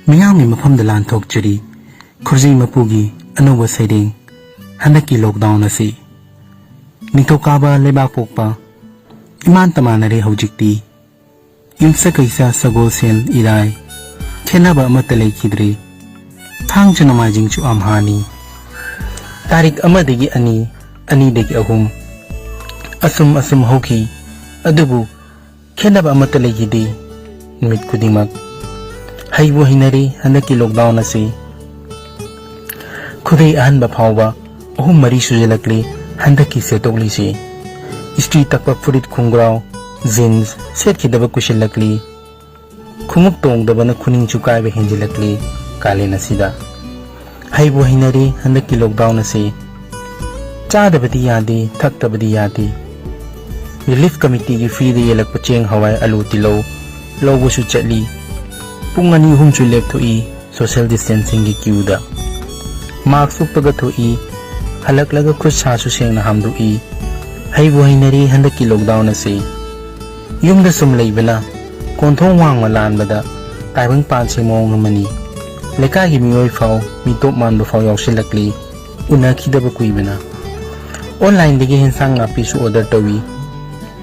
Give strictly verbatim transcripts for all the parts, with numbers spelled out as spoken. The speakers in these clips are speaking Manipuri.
ꯃꯤꯌꯥꯝꯒꯤ ꯃꯐꯝꯗ ꯂꯥꯟꯊꯣꯛꯆꯔꯤ ꯈꯨꯔꯖꯤ ꯃꯄꯨꯒꯤ ꯑꯅꯧꯕ ꯁꯩꯔꯦꯡ ꯍꯟꯗꯛꯀꯤ lockdown ꯑꯁꯤ꯫ ꯅꯤꯡꯊꯧꯀꯥꯕ ꯂꯩꯕꯥꯛꯄꯣꯛꯄ ꯏꯃꯥꯟ ꯇꯃꯥꯟꯅꯔꯦ ꯍꯧꯖꯤꯛꯇꯤ꯫ ꯌꯨꯝꯁꯀꯩꯁ ꯁꯒꯣꯜꯁꯦꯜ ꯏꯔꯥꯏ ꯈꯦꯠꯅꯕ ꯑꯃꯠꯇ ꯂꯩꯈꯤꯗ꯭ꯔꯦ꯫ ꯊꯥꯡꯖ ꯅꯣꯡꯃꯥꯏꯖꯤꯡꯁꯨ ꯑꯝꯍꯥꯅꯤ꯫ ꯇꯥꯔꯤꯛ ꯑꯃꯗꯒꯤ ꯑꯅꯤ, ꯑꯅꯤꯗꯒꯤ ꯑꯍꯨꯝ, ꯑꯁꯨꯝ ꯑꯁꯨꯝ ꯍꯧꯈꯤ꯫ ꯑꯗꯨꯕꯨ ꯈꯦꯠꯅꯕ ꯑꯃꯠꯇ ꯂꯩꯈꯤꯗꯦ꯫ ꯅꯨꯃꯤꯠ ꯈꯨꯗꯤꯡꯃꯛ ꯍꯩꯕꯨ ꯍꯩꯅꯔꯦ ꯍꯟꯗꯛꯀꯤ lockdown ꯑꯁꯤ꯫ ꯈꯨꯗꯩ ꯑꯍꯟꯕ ꯐꯥꯎꯕ ꯑꯍꯨꯝ ꯃꯔꯤ ꯁꯨꯖꯜꯂꯛꯂꯦ ꯍꯟꯗꯛꯀꯤ ꯁꯦꯠꯇꯣꯛꯂꯤꯁꯤ꯫ ꯏꯁꯇ꯭ꯔꯤ ꯇꯛꯄ ꯐꯨꯔꯤꯠ ꯈꯣꯡꯒ꯭ꯔꯥꯎ, jeans ꯁꯦꯠꯈꯤꯗꯕ ꯀꯨꯏꯁꯤꯜꯂꯛꯂꯤ꯫ ꯈꯣꯡꯎꯞ ꯇꯣꯡꯗꯕꯅ ꯈꯨꯅꯤꯡꯁꯨ ꯀꯥꯏꯕ ꯍꯦꯟꯖꯤꯜꯂꯛꯂꯤ ꯀꯥꯂꯦꯟ ꯑꯁꯤꯗ꯫ ꯍꯩꯕꯨ ꯍꯩꯅꯔꯦ ꯍꯟꯗꯛꯀꯤ lockdown ꯑꯁꯤ꯫ ꯆꯥꯗꯕꯗꯤ ꯌꯥꯗꯦ, ꯊꯛꯇꯕꯗꯤ ꯌꯥꯗꯦ꯫ Relief committeeꯒꯤ freeꯗ ꯌꯦꯜꯂꯛꯄ ꯆꯦꯡ, ꯍꯋꯥꯏ, ꯑꯂꯨ, ꯇꯤꯜꯍꯧ ꯂꯧꯕꯁꯨ ꯆꯠꯂꯤ꯫ ꯄꯨꯡ ꯑꯅꯤ ꯑꯍꯨꯝꯁꯨ ꯂꯦꯞꯊꯣꯛꯏ social distancingꯒꯤ queueꯗ꯫ Mask ꯎꯞꯄꯒ ꯊꯣꯛꯏ, ꯍꯜꯂꯛꯂꯒ ꯈꯨꯠ ꯁꯥꯁꯨ ꯁꯦꯡꯅ ꯍꯥꯝꯗꯣꯛꯏ꯫ ꯍꯩꯕꯨ ꯍꯩꯅꯔꯦ ꯍꯟꯗꯛꯀꯤ lockdown ꯑꯁꯤ꯫ ꯌꯨꯝꯗ ꯁꯨꯝ ꯂꯩꯕꯅ ꯀꯣꯟꯊꯣꯡ ꯋꯥꯡꯃ ꯂꯥꯟꯕꯗ ꯇꯥꯏꯕꯪ ꯄꯥꯟꯁꯦ ꯃꯑꯣꯡ ꯑꯃꯅꯤ꯫ ꯂꯩꯀꯥꯏꯒꯤ ꯃꯤꯑꯣꯏ ꯐꯥꯎ ꯃꯤꯇꯣꯞ ꯃꯥꯟꯕ ꯐꯥꯎ ꯌꯥꯎꯁꯤꯜꯂꯛꯂꯤ, ꯎꯅꯈꯤꯗꯕ ꯀꯨꯏꯕꯅ꯫ Onlineꯗꯒꯤ ꯍꯦꯟꯁꯥꯡ ꯅꯥꯄꯤꯁꯨ order ꯇꯧꯏ꯫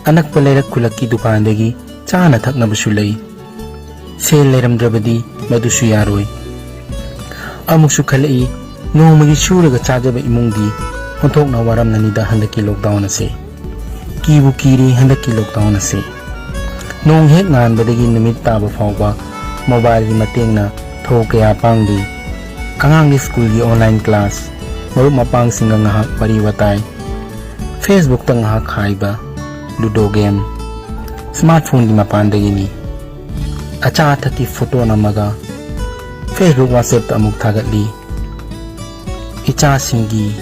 ꯑꯅꯛꯄ ꯂꯩꯔꯛ ꯈꯨꯂꯛꯀꯤ ꯗꯨꯀꯥꯟꯗꯒꯤ ꯆꯥꯅ ꯊꯛꯅꯕꯁꯨ ꯂꯩ꯫ ꯁꯦꯜ ꯂꯩꯔꯝꯗ꯭ꯔꯕꯗꯤ ꯃꯗꯨꯁꯨ ꯌꯥꯔꯣꯏ꯫ ꯑꯃꯨꯛꯁꯨ ꯈꯜꯂꯛꯏ, ꯅꯣꯡꯃꯒꯤ ꯁꯨꯔꯒ ꯆꯥꯖꯕ ꯏꯃꯨꯡꯗꯤ ꯑꯣꯟꯊꯣꯛꯅ ꯋꯥꯔꯝꯂꯅꯤꯗ ꯍꯟꯗꯛꯀꯤ lockdown ꯑꯁꯤ꯫ ꯀꯤꯕꯨ ꯀꯤꯔꯦ ꯍꯟꯗꯛꯀꯤ lockdown ꯑꯁꯤ꯫ ꯅꯣꯡ ꯍꯦꯛ ꯉꯥꯟꯕꯗꯒꯤ ꯅꯨꯃꯤꯠ ꯇꯥꯕ ꯐꯥꯎꯕ mobileꯒꯤ ꯃꯇꯦꯡꯅ ꯊꯧ ꯀꯌꯥ ꯄꯥꯡꯗꯦ꯫ ꯑꯉꯥꯡꯒꯤ schoolꯒꯤ online class, ꯃꯔꯨꯞ ꯃꯄꯥꯡꯁꯤꯡꯒ ꯉꯥꯏꯍꯥꯛ ꯋꯥꯔꯤ ꯋꯥꯇꯥꯏ, Facebookꯇ ꯉꯥꯏꯍꯥꯛ ꯈꯥꯏꯕ, Ludo game, smartphoneꯒꯤ ꯃꯄꯥꯟꯗꯒꯤꯅꯤ꯫ ꯑꯆꯥ ꯑꯊꯛꯀꯤ photo ꯅꯝꯃꯒ Facebook, WhatsAppꯇ ꯑꯃꯨꯛ ꯊꯥꯒꯠꯂꯤ꯫ ꯏꯆꯥꯁꯤꯡꯒꯤ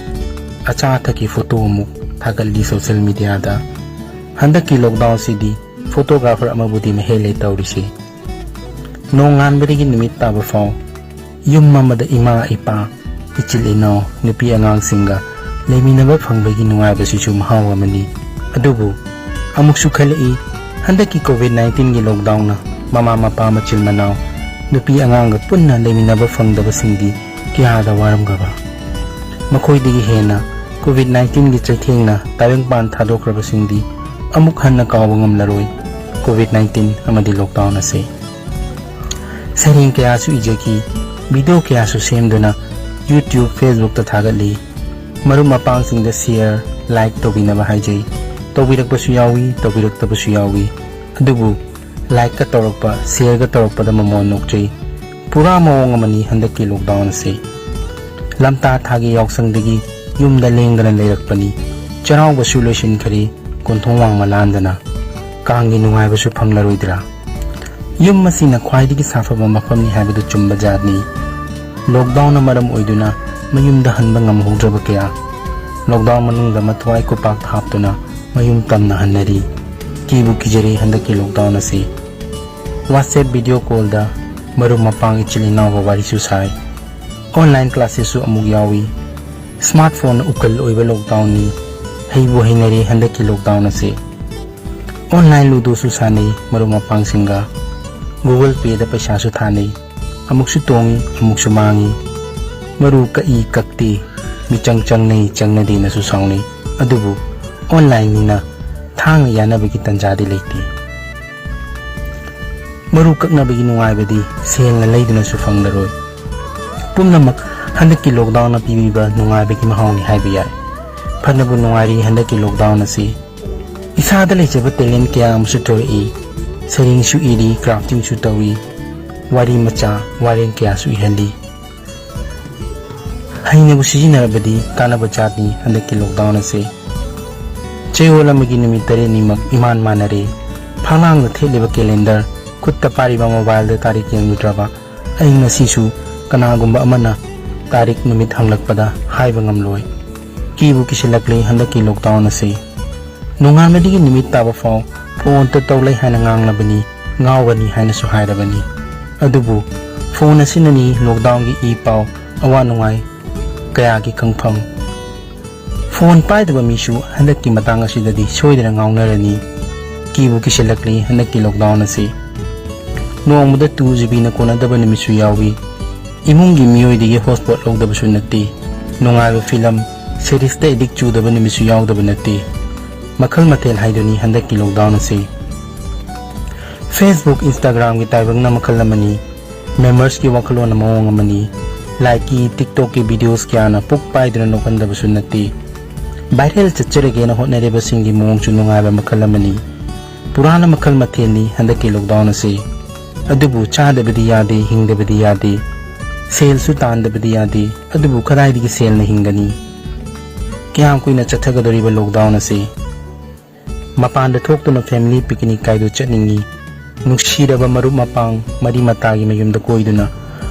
ꯑꯆꯥ ꯑꯊꯛꯀꯤ photo ꯑꯃꯨꯛ ꯊꯥꯒꯠꯂꯤ social mediaꯗ꯫ ꯍꯟꯗꯛꯀꯤ lockdownꯁꯤꯗꯤ photographer ꯑꯃꯕꯨꯗꯤ ꯃꯍꯦꯜꯂꯦ ꯇꯧꯔꯤꯁꯤ꯫ ꯅꯣꯡꯉꯥꯟꯕꯗꯒꯤ ꯅꯨꯃꯤꯠ ꯇꯥꯕ ꯐꯥꯎ ꯌꯨꯝ ꯑꯃꯗ ꯏꯃꯥ, ꯏꯄꯥ, ꯏꯆꯤꯜ ꯏꯅꯥꯎ, ꯅꯨꯄꯤ ꯑꯉꯥꯡꯁꯤꯡꯒ ꯂꯩꯃꯤꯟꯅꯕ ꯐꯪꯕꯒꯤ ꯅꯨꯡꯉꯥꯏꯕꯁꯤꯁꯨ ꯃꯍꯥꯎ ꯑꯃꯅꯤ꯫ ꯑꯗꯨꯕꯨ ꯑꯃꯨꯛꯁꯨ ꯈꯜꯂꯛꯏ, ꯍꯟꯗꯛꯀꯤ COVID nineteenꯒꯤ lockdownꯅ ꯃꯃꯥ ꯃꯄꯥ, ꯃꯆꯤꯜ ꯃꯅꯥꯎ, ꯅꯨꯄꯤ ꯑꯉꯥꯡꯒ ꯄꯨꯟꯅ ꯂꯩꯃꯤꯟꯅꯕ ꯐꯪꯗꯕꯁꯤꯡꯗꯤ ꯀꯌꯥꯗ ꯋꯥꯔꯝꯒꯕ꯫ ꯃꯈꯣꯏꯗꯒꯤ ꯍꯦꯟꯅ COVID nineteen ꯒꯤ ꯆꯩꯊꯦꯡꯅ ꯇꯥꯏꯕꯪꯄꯥꯟ ꯊꯥꯗꯣꯛꯈ꯭ꯔꯕꯁꯤꯡꯗꯤ ꯑꯃꯨꯛ ꯍꯟꯅ ꯀꯥꯎꯕ ꯉꯝꯂꯔꯣꯏ꯫ COVID nineteen ꯑꯃꯗꯤ lockdown ꯑꯁꯤ ꯁꯩꯔꯦꯡ ꯀꯌꯥꯁꯨ ꯏꯖꯈꯤ, video ꯀꯌꯥꯁꯨ ꯁꯦꯝꯗꯨꯅ YouTube, Facebook ꯇ ꯊꯥꯒꯠꯂꯤ꯫ ꯃꯔꯨꯞ ꯃꯄꯥꯡꯁꯤꯡꯗ share, like ꯇꯧꯕꯤꯅꯕ ꯍꯥꯏꯖꯩ꯫ ꯇꯧꯕꯤꯔꯛꯄꯁꯨ ꯌꯥꯎꯏ, ꯇꯧꯕꯤꯔꯛꯇꯕꯁꯨ ꯌꯥꯎꯏ꯫ ꯑꯗꯨꯕꯨ like ꯀ ꯇꯧꯔꯛꯄ, share ꯒ ꯇꯧꯔꯛꯄꯗ ꯃꯃꯣꯟ ꯅꯣꯛꯆꯩ꯫ ꯄꯨꯔꯥ ꯃꯑꯣꯡ ꯑꯃꯅꯤ ꯍꯟꯗꯛꯀꯤ lockdown ꯑꯁꯤ꯫ ꯂꯝꯇꯥ ꯊꯥꯒꯤ ꯌꯥꯎꯁꯪꯗꯒꯤ ꯌꯨꯝꯗ ꯂꯦꯡꯗꯅ ꯂꯩꯔꯛꯄꯅꯤ꯫ ꯆꯩꯔꯥꯎꯕꯁꯨ ꯂꯣꯏꯁꯤꯟꯈꯔꯦ, ꯀꯣꯟꯊꯣꯡ ꯋꯥꯡꯃ ꯂꯥꯟꯗꯅ꯫ ꯀꯥꯡꯒꯤ ꯅꯨꯡꯉꯥꯏꯕꯁꯨ ꯐꯪꯂꯔꯣꯏꯗ꯭ꯔꯥ? ꯌꯨꯝ ꯑꯁꯤꯅ ꯈ꯭ꯋꯥꯏꯗꯒꯤ ꯁꯥꯐꯕ ꯃꯐꯝꯅꯤ ꯍꯥꯏꯕꯗꯨ ꯆꯨꯝꯕ ꯖꯥꯠꯅꯤ꯫ Lockdown ꯅ ꯃꯔꯝ ꯑꯣꯏꯗꯨꯅ ꯃꯌꯨꯝꯗ ꯍꯟꯕ ꯉꯝꯍꯧꯗ꯭ꯔꯕ ꯀꯌꯥ꯫ Lockdown ꯃꯅꯨꯡꯗ ꯃꯊ꯭ꯋꯥꯏ ꯈꯨꯄꯥꯛ ꯍꯥꯞꯇꯨꯅ ꯃꯌꯨꯝ ꯇꯝꯅ ꯍꯟꯅꯔꯤ꯫ ꯀꯤꯕꯨ ꯀꯤꯖꯔꯦ ꯍꯟꯗꯛꯀꯤ lockdown ꯑꯁꯤ꯫ WhatsApp video call ꯗ ꯃꯔꯨꯞ ꯃꯄꯥꯡ ꯏꯆꯤꯜ ꯏꯅꯥꯎꯒ ꯋꯥꯔꯤꯁꯨ ꯁꯥꯏ꯫ Online classes ꯁꯨ ꯑꯃꯨꯛ ꯌꯥꯎꯏ꯫ Smartphone ꯅ ꯎꯀꯜ ꯑꯣꯏꯕ lockdown ꯅꯤ꯫ ꯍꯩꯕꯨ ꯍꯩꯅꯔꯦ ꯍꯟꯗꯛꯀꯤ lockdown ꯑꯁꯤ꯫ Online ludo ꯁꯨ ꯁꯥꯟꯅꯩ ꯃꯔꯨꯞ ꯃꯄꯥꯡꯁꯤꯡꯒ꯫ Google Pay ꯗ ꯄꯩꯁꯥꯁꯨ ꯊꯥꯅꯩ꯫ ꯑꯃꯨꯛꯁꯨ ꯇꯣꯡꯏ, ꯑꯃꯨꯛꯁꯨ ꯃꯥꯡꯏ꯫ ꯃꯔꯨ ꯀꯛꯏ ꯀꯛꯇꯦ, ꯃꯤꯆꯪ ꯆꯪꯅꯩ ꯆꯪꯅꯗꯦꯅꯁꯨ ꯁꯥꯎꯅꯩ꯫ ꯑꯗꯨꯕꯨ online ꯅꯤꯅ ꯊꯥꯡꯅ ꯌꯥꯅꯕꯒꯤ ꯇꯟꯖꯥꯗꯤ ꯂꯩꯇꯦ꯫ ꯃꯔꯨ ꯀꯛꯅꯕꯒꯤ ꯅꯨꯡꯉꯥꯏꯕꯗꯤ ꯁꯦꯜꯅ ꯂꯩꯗꯨꯅꯁꯨ ꯐꯪꯂꯔꯣꯏ꯫ ꯄꯨꯝꯅꯃꯛ ꯍꯟꯗꯛꯀꯤ lockdown ꯅ ꯄꯤꯕꯤꯕ ꯅꯨꯡꯉꯥꯏꯕꯒꯤ ꯃꯍꯥꯎꯅꯤ ꯍꯥꯏꯕ ꯌꯥꯏ꯫ ꯐꯅꯕꯨ ꯅꯨꯡꯉꯥꯏꯔꯤ ꯍꯟꯗꯛꯀꯤ lockdown ꯑꯁꯤ꯫ ꯏꯁꯥꯗ ꯂꯩꯖꯕ talent ꯀꯌꯥ ꯑꯃꯁꯨ ꯊꯣꯔꯛꯏ꯫ ꯁꯩꯔꯦꯡꯁꯨ ꯏꯔꯤ, crafting ꯁꯨ ꯇꯧꯏ꯫ ꯋꯥꯔꯤ ꯃꯆꯥ, ꯋꯥꯔꯦꯡ ꯀꯌꯥꯁꯨ ꯏꯍꯜꯂꯤ꯫ ꯍꯩꯅꯕꯨ ꯁꯤꯖꯤꯟꯅꯔꯕꯗꯤ ꯀꯥꯟꯅꯕ ꯖꯥꯠꯅꯤ ꯍꯟꯗꯛꯀꯤ lockdown ꯑꯁꯤ꯫ ꯆꯌꯣꯜ ꯑꯃꯒꯤ ꯅꯨꯃꯤꯠ ꯇꯔꯦꯠꯅꯤꯃꯛ ꯏꯃꯥꯟ ꯃꯥꯟꯅꯔꯦ꯫ ꯐꯛꯂꯥꯡꯗ ꯊꯦꯠꯂꯤꯕ calendar, ꯈꯨꯠꯇ ꯄꯥꯏꯔꯤꯕ mobile ꯗ ꯇꯥꯔꯤꯛ ꯌꯦꯡꯂꯨꯗ꯭ꯔꯕ ꯑꯩ ꯉꯁꯤꯁꯨ ꯀꯅꯥꯒꯨꯝꯕ ꯑꯃꯅ ꯇꯥꯔꯤꯛ ꯅꯨꯃꯤꯠ ꯍꯪꯂꯛꯄꯗ ꯍꯥꯏꯕ ꯉꯝꯂꯣꯏ꯫ ꯀꯤꯕꯨ ꯀꯤꯁꯤꯜꯂꯛꯂꯦ ꯍꯟꯗꯛꯀꯤ lockdown ꯑꯁꯤ꯫ ꯅꯣꯡꯉꯥꯟꯕꯗꯒꯤ ꯅꯨꯃꯤꯠ ꯇꯥꯕ ꯐꯥꯎ phone ꯇ ꯇꯧ ꯂꯩ ꯍꯥꯏꯅ ꯉꯥꯡꯂꯕꯅꯤ, ꯉꯥꯎꯒꯅꯤ ꯍꯥꯏꯅꯁꯨ ꯍꯥꯏꯔꯕꯅꯤ꯫ ꯑꯗꯨꯕꯨ phone ꯑꯁꯤꯅꯅꯤ lockdown ꯒꯤ ꯏ ꯄꯥꯎ, ꯑꯋꯥ ꯅꯨꯡꯉꯥꯏ ꯀꯌꯥꯒꯤ ꯈꯪꯐꯝ꯫ Phone ꯄꯥꯏꯗꯕ ꯃꯤꯁꯨ ꯍꯟꯗꯛꯀꯤ ꯃꯇꯥꯡ ꯑꯁꯤꯗꯗꯤ ꯁꯣꯏꯗꯅ ꯉꯥꯎꯅꯔꯅꯤ꯫ ꯀꯤꯕꯨ ꯀꯤꯁꯤꯜꯂꯛꯂꯤ ꯍꯟꯗꯛꯀꯤ lockdown ꯑꯁꯤ꯫ ꯅꯣꯡꯃꯗ ꯇꯨ ꯖꯤ ꯕꯤꯅ ꯀꯣꯟꯅꯗꯕ ꯅꯨꯃꯤꯠꯁꯨ ꯌꯥꯎꯏ꯫ ꯏꯃꯨꯡꯒꯤ ꯃꯤꯑꯣꯏꯗꯒꯤ ꯍꯣꯠꯁꯄꯣꯠ ꯂꯧꯗꯕꯁꯨ ꯅꯠꯇꯦ꯫ ꯅꯨꯡꯉꯥꯏꯕ ꯐꯤꯂꯝ, ꯁꯦꯔꯤꯁꯇ ꯑꯦꯗꯤꯛ ꯆꯨꯗꯕ ꯅꯨꯃꯤꯠꯁꯨ ꯌꯥꯎꯗꯕ ꯅꯠꯇꯦ꯫ ꯃꯈꯜ ꯃꯊꯦꯜ ꯍꯥꯏꯗꯨꯅꯤ ꯍꯟꯗꯛꯀꯤ ꯂꯣꯛꯗꯥꯎꯟ ꯑꯁꯤ꯫ ꯐꯦꯁꯕꯨꯛ, ꯏꯟꯁꯇꯥꯒ꯭ꯔꯥꯝꯒꯤ ꯇꯥꯏꯕꯪꯅ ꯃꯈꯜ ꯑꯃꯅꯤ꯫ ꯃꯦꯃꯔꯁꯀꯤ ꯋꯥꯈꯜꯂꯣꯟꯅ ꯃꯑꯣꯡ ꯑꯃꯅꯤ꯫ ꯂꯥꯏꯛꯀꯤ, ꯇꯤꯛꯇꯣꯛꯀꯤ ꯚꯤꯗꯤꯑꯣꯁ ꯀꯌꯥꯅ ꯄꯨꯛ ꯄꯥꯏꯗꯨꯅ ꯅꯣꯛꯍꯟꯗꯕꯁꯨ ꯅꯠꯇꯦ꯫ ꯚꯥꯏꯔꯦꯜ ꯆꯠꯆꯔꯒꯦꯅ ꯍꯣꯠꯅꯔꯤꯕꯁꯤꯡꯒꯤ ꯃꯑꯣꯡꯁꯨ ꯅꯨꯡꯉꯥꯏꯕ ꯃꯈꯜ ꯑꯃꯅꯤ꯫ ꯄꯨꯔꯥꯅ ꯃꯈꯜ ꯃꯊꯦꯜꯅꯤ ꯍꯟꯗꯛꯀꯤ ꯂꯣꯛꯗꯥꯎꯟ ꯑꯁꯤ꯫ ꯑꯗꯨꯕꯨ ꯆꯥꯗꯕꯗꯤ ꯌꯥꯗꯦ, ꯍꯤꯡꯗꯕꯗꯤ ꯌꯥꯗꯦ꯫ ꯁꯦꯜꯁꯨ ꯇꯥꯟꯗꯕꯗꯤ ꯌꯥꯗꯦ꯫ ꯑꯗꯨꯕꯨ ꯀꯗꯥꯏꯗꯒꯤ ꯁꯦꯜꯅ ꯍꯤꯡꯒꯅꯤ? ꯀꯌꯥꯝ ꯀꯨꯏꯅ ꯆꯠꯊꯒꯗꯧꯔꯤꯕ ꯂꯣꯛꯗꯥꯎꯟ ꯑꯁꯤ? ꯃꯄꯥꯟꯗ ꯊꯣꯛꯇꯨꯅ ꯐꯦꯃꯤꯂꯤ ꯄꯤꯛꯅꯤꯛ ꯀꯥꯏꯗꯨ ꯆꯠꯅꯤꯡꯏ꯫ ꯅꯨꯡꯁꯤꯔꯕ ꯃꯔꯨꯞ ꯃꯄꯥꯡ, ꯃꯔꯤ ꯃꯇꯥꯒꯤ ꯃꯌꯨꯝꯗ ꯀꯣꯏꯗꯨꯅ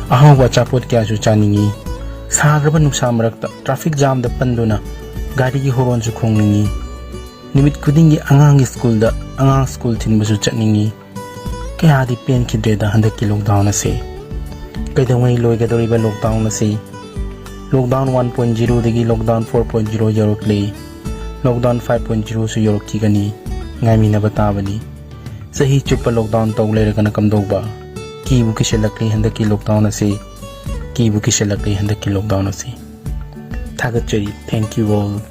ꯑꯍꯥꯎꯕ ꯑꯆꯥꯄꯣꯠ ꯀꯌꯥꯁꯨ ꯆꯥꯅꯤꯡꯏ꯫ ꯁꯥꯈ꯭ꯔꯕ ꯅꯨꯡꯁꯥ ꯃꯔꯛꯇ ꯇ꯭ꯔꯥꯐꯤꯛ ꯖꯥꯝꯗ ꯄꯟꯗꯨꯅ ꯒꯥꯔꯤꯒꯤ ꯍꯣꯔꯣꯟꯁꯨ ꯈꯣꯡꯅꯤꯡꯏ꯫ ꯅꯨꯃꯤꯠ ꯈꯨꯗꯤꯡꯒꯤ ꯑꯉꯥꯡꯒꯤ ꯁ꯭ꯀꯨꯜꯗ, ꯑꯉꯥꯡ ꯁ꯭ꯀꯨꯜ ꯊꯤꯟꯕꯁꯨ ꯆꯠꯅꯤꯡꯏ꯫ ꯀꯌꯥꯗꯤ ꯄꯦꯟꯈꯤꯗ꯭ꯔꯦꯗ ꯍꯟꯗꯛꯀꯤ ꯂꯣꯛꯗꯥꯎꯟ ꯑꯁꯤ꯫ ꯀꯩꯗꯧꯉꯩ ꯂꯣꯏꯒꯗꯧꯔꯤꯕ ꯂꯣꯛꯗꯥꯎꯟ ꯑꯁꯤ? ꯂꯣꯛꯗꯥꯎꯟ ꯋꯥꯟ ꯄꯣꯏꯟ ꯖꯤꯔꯣꯗꯒꯤ ꯂꯣꯛꯗꯥꯎꯟ ꯐꯣꯔ ꯄꯣꯏꯟ ꯖꯤꯔꯣ ꯌꯧꯔꯛꯂꯦ꯫ ꯂꯣꯛꯗꯥꯎꯟ ꯐꯥꯏꯚ ꯄꯣꯏꯟ ꯖꯤꯔꯣꯁꯨ ꯌꯧꯔꯛꯈꯤꯒꯅꯤ꯫ ꯉꯥꯏꯃꯤꯟꯅꯕ ꯇꯥꯕꯅꯤ꯫ ꯆꯍꯤ ꯆꯨꯞꯄ ꯂꯣꯛꯗꯥꯎꯟ ꯇꯧ ꯂꯩꯔꯒꯅ ꯀꯝꯗꯧꯕ? ꯀꯤꯕꯨ ꯀꯤꯁꯤꯜꯂꯛꯂꯦ ꯍꯟꯗꯛꯀꯤ ꯂꯣꯛꯗꯥꯎꯟ ꯑꯁꯤ꯫ ꯀꯤꯕꯨ ꯀꯤꯁꯤꯜꯂꯛꯂꯦ ꯍꯟꯗꯛꯀꯤ ꯂꯣꯛꯗꯥꯎꯟ ꯑꯁꯤ꯫ ꯊꯥꯒꯠꯆꯔꯤ꯫ Thank you all.